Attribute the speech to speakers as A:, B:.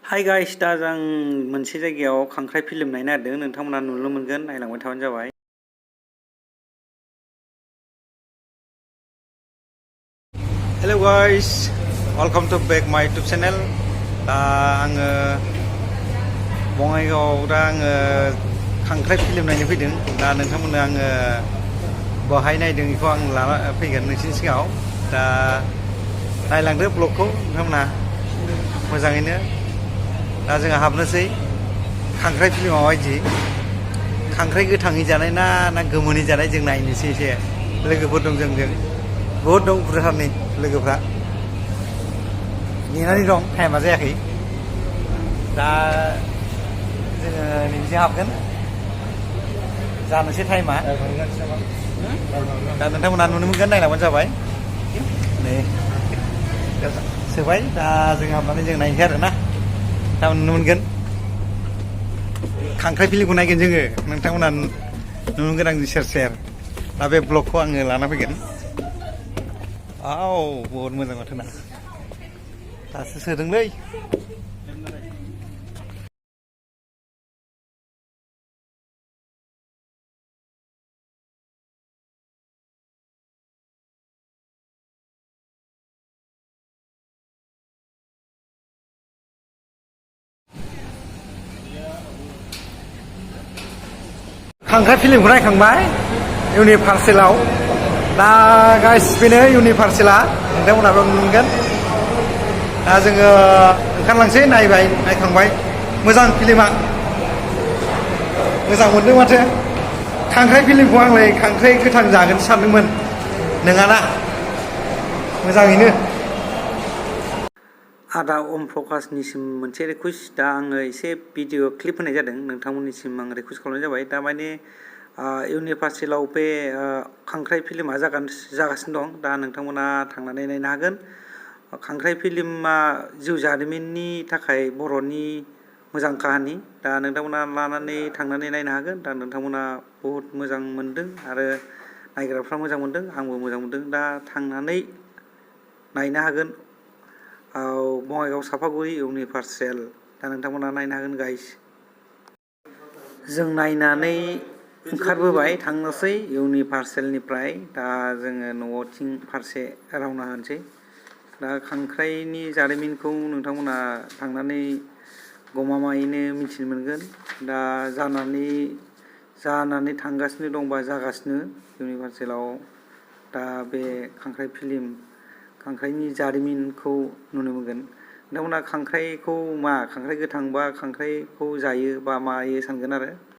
A: Hi guys, दा जों मोनसे जायगायाव खांख्राइ फिल्म नायनो नागिरदों। नोंथांमोना नुनो मोनगोन, नायलांबाय थाबानो जाबाय। Hello guys, welcome to back my YouTube channel. दा आङो बङाइगावआव खांख्राइ फिल्म नायनो फैदों। दा नोंथांमोननो आङो बहाय नायदों बेखौ आं लाना फैगोन नोंसिनि सिगाङाव। दा नायलांदो ब्लगखौ नोंथांमोना मोजाङैनो। दा जोंहा हाबनोसै। खांख्राइ फिल्मा माबायदि, खांख्राइ गोथाङै जानाय ना गोमोनै जानाय, जों नायनोसै एसे। लोगोफोर दं जोंजों, बहुद दं बुरजाथारनि लोगोफ्रा नेनानै दं, टाइमा जायाखै। दा जोङो नैबिजों हाबगोन, जानोसै टाइमा। दा नोंथांमोना नुनो मोनगोन, नायलांबानो जाबाय। नै सोबाय, दा जों हाबनानै जों नायनोसै आरोना। दा नुनो मोनगोन खांख्राइ फिल्मखौ नायगोन जोङो। नोंथांमोना नुनो मोनगोन आंजों सेर सेर। दा बे ब्लगखौ आङो लाना फैगोन। बहुद मोजां माथो ना, दासो सोदोंलै। खांख्राइ फिल्मखौ नायखांबाय इउनिभार्सेलाव। दा गाइस, बेनो इउनिभार्सेला, नोंथांमोनाबो नुनो मोनगोन। दा जोङो ओंखारलांसै। नायखांबाय, मोजां फिल्मा, मोजां मोनदों माथो। खांख्राइ फिल्मखौ आंलाय खांख्राइ गोथां जागोन सानदोंमोन, नङाना, मोजाङैनो। आदा अम प्रकासनिसिम मोनसे रिकुवेस्ट, दा आङो एसे भिडिअ क्लिप होनाय जादों, नोंथांमोननिसिम आं रिकुवेस्ट खालामनाय जाबाय। दा माने इउनिभार्सेलाव बे खांख्राइ फिल्मा जागासिनो दं। दा नोंथांमोना थांनानै नायनो हागोन। खांख्राइ फिल्मा जिउ जारिमिननि थाखाय बर'नि मोजां काहानि। दा नोंथांमोना लानानै थांनानै नायनो हागोन। दा नोंथांमोना बहुद मोजां मोनदों आरो नायग्राफ्रा मोजां मोनदों, आंबो मोजां मोनदों। दा थांनानै नायनो हागोन। बङाइगाव सापागुरि इउनिभार्सेल। दा नोंथांमोना नायनो हागोन गाइस। जों नायनानै ओंखारबोबाय, थांनोसै इउनिभार्सेलनिफ्राय। दा जोङो न'थिं फारसे रावना होनोसै। दा खांख्राइनि जारिमिनखौ नोंथांमोना थांनानै गमामायैनो मिथिनो मोनगोन। दा जानानै थांगासिनो दंबा जागासिनो इउनिभार्सेलाव। दा बे खांख्राइ फिल्म, खांख्राइनि जारिमिनखौ नुनो मोनगोन। नोंथांमोना खांख्राइखौ खांख्राइ गोथांबा खांख्राइखौ जायो बा मायो सानगोन आरो।